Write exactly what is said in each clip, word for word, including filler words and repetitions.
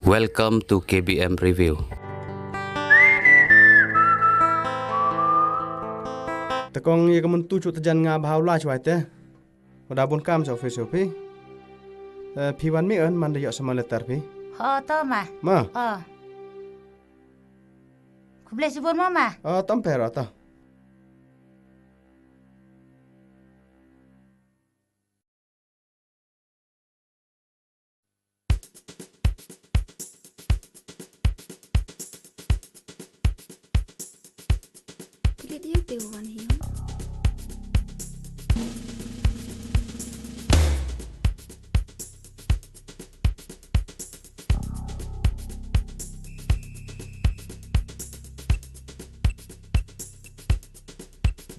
Welcome to K B M Review. Te kong, ïa ka mynta shu tajan nga bha u la chwa te. Wada bun kam sha office phi. Eh, phi wan mih un, man da ïoh sa ma letter phi. Ho to ma. Ma. Oh. Khublei shibun ma ma. Oh, tam pher to. Kilit ïa te wan hi.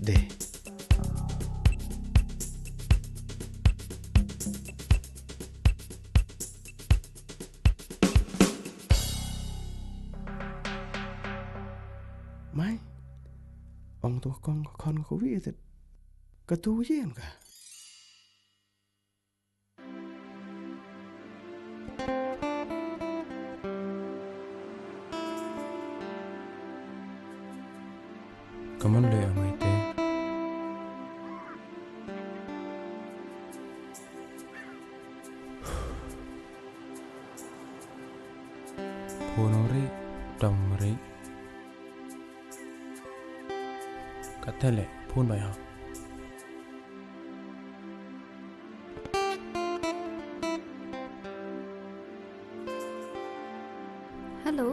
De. Mai, ong to kong ka khon ka wi tet. Ka tu yen ka. Ka mon le amai te. Phone ri, dam ri. Ka tele, phone ba ya. Hello.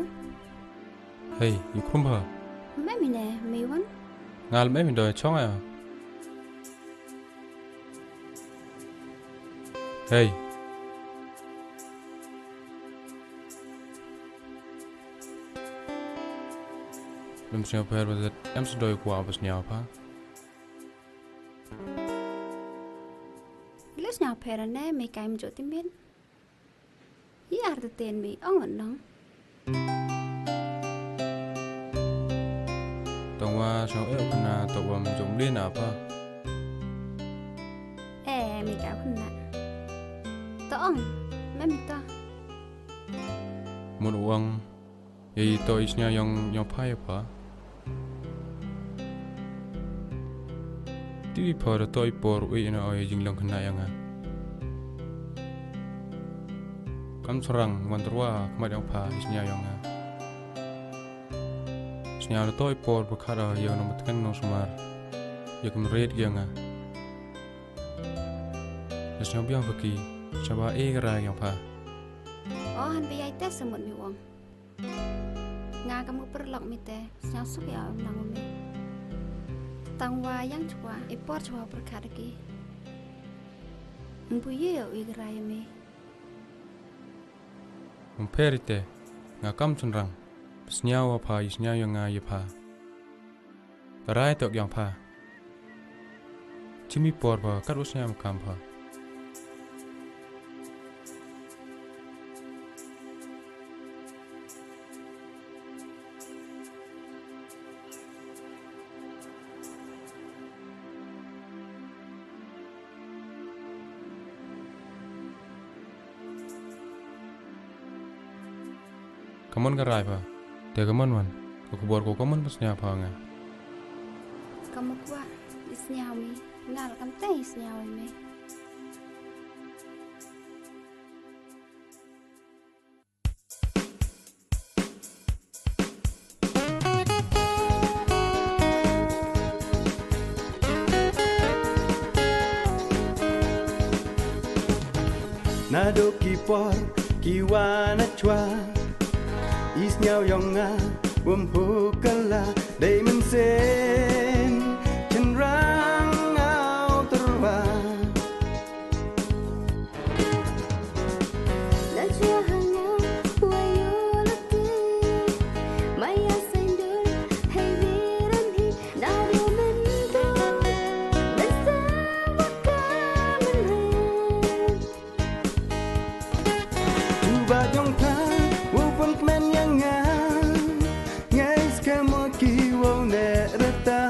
Hey, ïa khrum bha. Me mine, me wan? Ngal me mi doi chong ya. Hey. Mem sñiaw pher ba zet em sdoi kwah ba sñiaw pha. Ila sñiaw pher ne me kai mjot timbit. Ïa ar te ten me ong nong. Tang wa sñiaw eh khana to wa mjot mlien na pha. Eh, me kai khana. To ong, me mi to. Mut u ong. Ïa i to i sñiaw yong, yong pha ïa pha. Ti wi pha da to i por wi ina o i jinglong khynnah yong nga. Kam srang wan tyrwa khmat yong pha i sñiaw yong nga. Sñiaw da to i por ba khada ïa u nongpyntngen nongsumar. Ïa ka mrit yong nga. Da sñiaw biang ba ki, sñiaw ba e ka rai yong pha. O han ba ïai te samut mi wong. Nga kam u pyrlok mi te, sñiaw suk ïa u nang u me. Tang wa yang chwa, i por chwa pyrkhat ki. Mbu ye ïa u i gra ïa me. Ym pher i te, nga kam chynrang. Sñiaw wa pha, i sñiaw ïa nga ïa pha. Ka rai tok yong pha. Chimi por pha, kat wa sñiaw kam pha. Ka mon ka rai pha. Te ka mon wan. Ka khubor ko ka mon ba sñiaw pha nga. Ka mukwa, i sñiaw mi. Ngal kam te i sñiaw mi. Naduh ki por ki wan chwa, i sñiaw yong nga wym hu kala dei mynsiem chynrang aw tyrwa. Jubab jong pha, u pun kmen ïa nga, ngai skhem u ki u ne rta.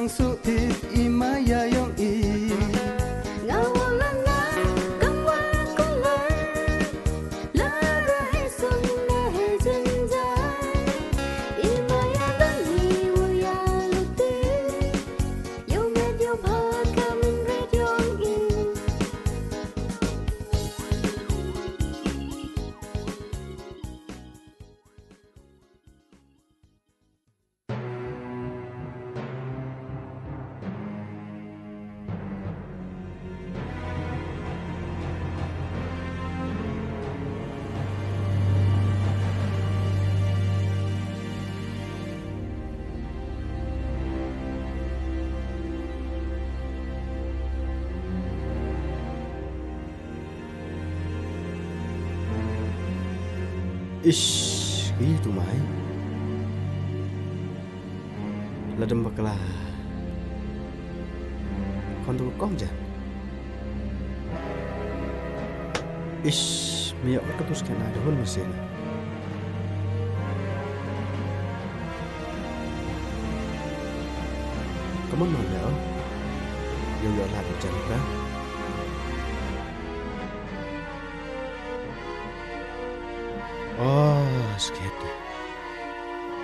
Suh tip i maya yong i. Nga wa la nga kam wa kular. La ra he sun na he jynjar. I maya dang i wa ya luti. Yo me yo bha kam red yong i. Ish, ki tu mai. La dam bakla. Kon tu kong ja. Ish, mi ya ka tu sken na dahun mesin. Come on, man, ya. Yo, yo, la tu jan ka. Oh, sket.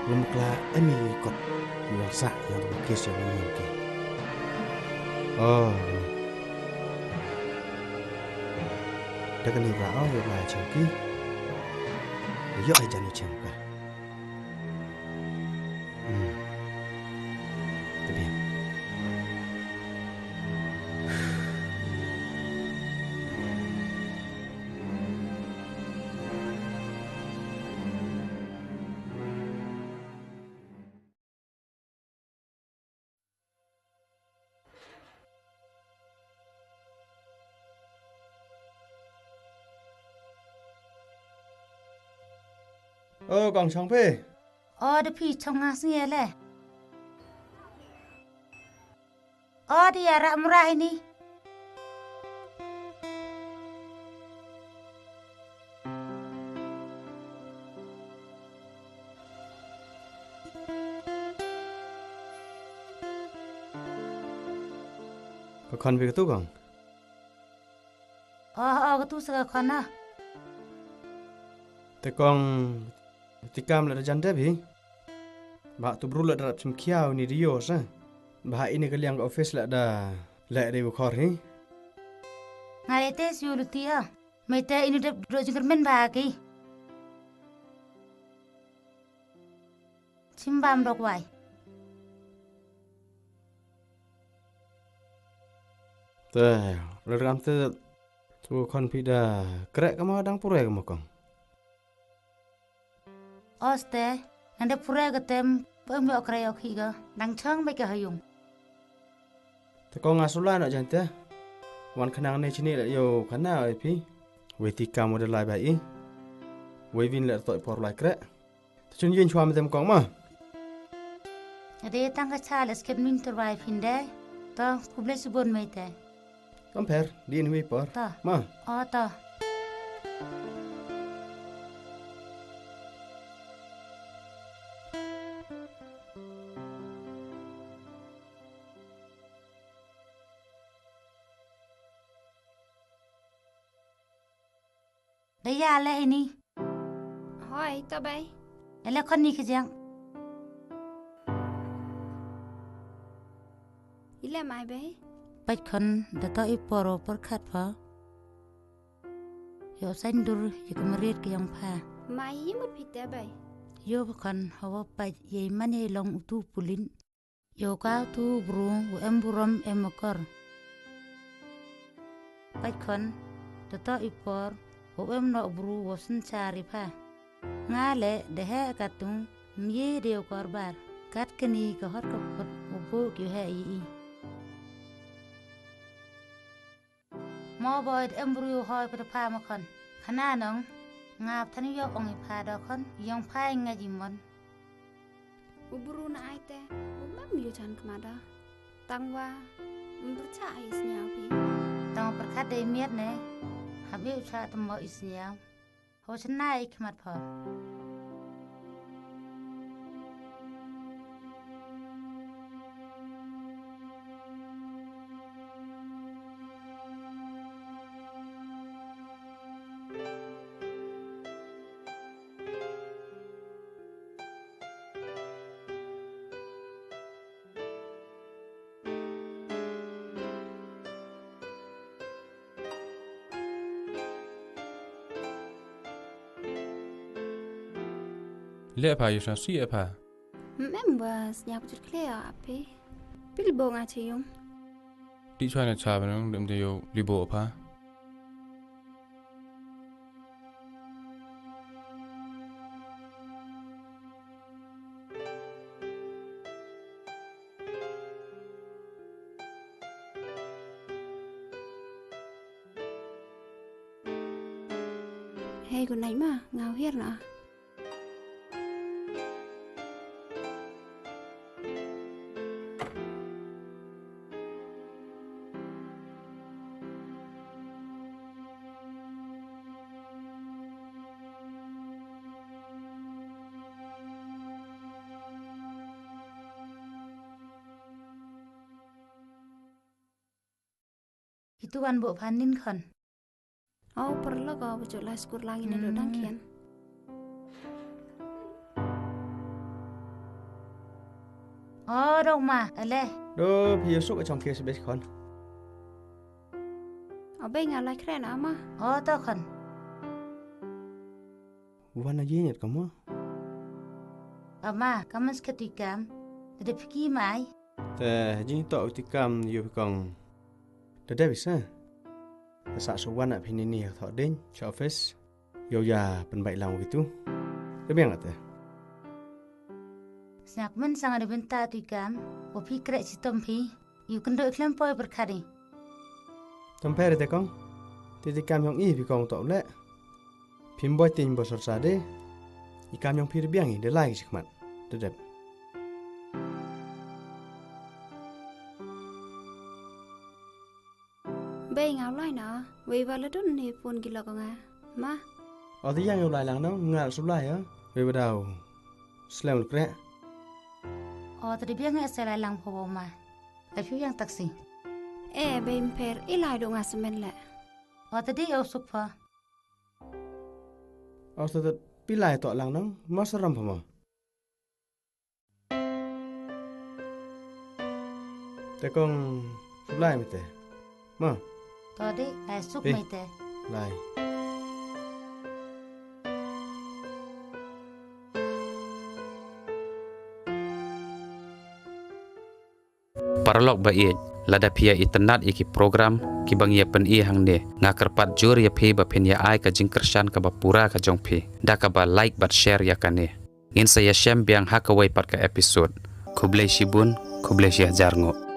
Lum kla emi kot. Yang sa, yang tu kes yang yang ke. Oh. Dah kena ra oh, yo la chengki. Yo ai jan chengka. Hmm. Te bien. O, kong chong phi. O, da phi chong nga sngi le. O, da ya ra mra ini. Ka khon phi katu kong? O, o, katu sa ka khon na. Te kong, ti kam la da jan dep hi. Ba tu bru la da rap chim khiaw ni dio sa. Ba ini ka liang ka office la da le de bu khor hi. Nga le te siu lu ti a. Mai te ini dep dro jingkyrmen ba ki. Chimbam dok wai. Te, lor kam te, tu khon phi da krek kama dang pure kama kong. Oste, nande pure ka tem, pem yok krek yok hi ka, dang chang bai ka hayung. Te kong nga sula no jan te. Wan khnang ne chini la yo khana oi phi. Wei ti kam wa da lai bai i. Wei vin la toi por lai krek. Te chun yin chwa me tem kong ma. Ade tang ka cha le sket min tur bai phin de. To, kuble subon mai te. Kam pher, di in wi por. To. Ma. O to. Da ya le ini. Hoi, to bai. Ele khon ni kejang. Ile mai bai. Pait khon da to i poro por khat pha. Yo sain dur i kamarit ke yang pha. Mai i mut phi te bai. Yo ba khon hawa pait ye man ye long utu pulin. Yo ka tu bru u em burom em akor. Pait khon da to i por u em no bru wo sen chari pha. Nga le de he ka tung mye de u kor bar. Kat keni ka hot ka pot u bu kyu he i i. Mo boy em bru hoi pa pha ma khon. Khana nong. Nga than yok ong i pha do khon. Yong pha i nga ji mon. U bru na ai te. U mem yu chan kma da. Tang wa. Mbru cha ai snya pi. Tang wa perkhat dei miet ne. Hab i u cha tamo i snya. Ho chna i khmat pha. Leh pha, ïoh sngewsih pha. Em, em, bas, nya pujut khleh, ape. Pil bo nga che yung. Di chwa na cha ba nang dem de yo li bo pha. Hey, good night ma, nga hiar na. Itu wan bok phanin khon. Au, paralok, au, bujot lai skur lang ina do dang khian. O, dok ma, ale. Do, phi ïoh suk chong phi sbes khon. Abe nga lai kren ama. O, to khon. Wan na jingit ka mo. Ama, ka man sket i kam. Te dep ki mai. Te jing to i kam yu kong. Te dep isa. Te sa su wan na phi ni ni tho ding cha office. Yo ya pen bai lang witu. Te biang ate. Snak men sang ada benta tu i kam. Wa phi krek chitom phi. Yu kendo klem poi berkari. Tam pher te kong. Te ti kam yong i phi kong to le. Phim boi tin bo sor sa de. I kam yong phi de biang i de lai ki chikmat. De dep. Bei nga u lai na. Wei ba la dun ni pun ki lok nga. Ma. O te yang u lai lang nong nga su lai ya. Wei ba dau. Slem lu krek. O te de biang nga sa lai lang pho ma. Te phi yang taxi. E bei mper i lai do nga semen le. O te de o suk pho. O te de pi lai to lang nong ma saram pho ma. Te kong sublai mete. Ma. To di, lai suk mete. Lai. Paralok ba ïeit, lada phi ïa itynnad ïa ki program ki ba ngi ïa pyni hangne, nga kyrpad jur ïa phi ba phin ïa ai ka jingkyrshan kaba pura ka jong phi da kaba like bad share ïa kane. Ngin sa ïashem biang ha kawei pat ka episode. Khublei shibun, khublei shihajar nguh.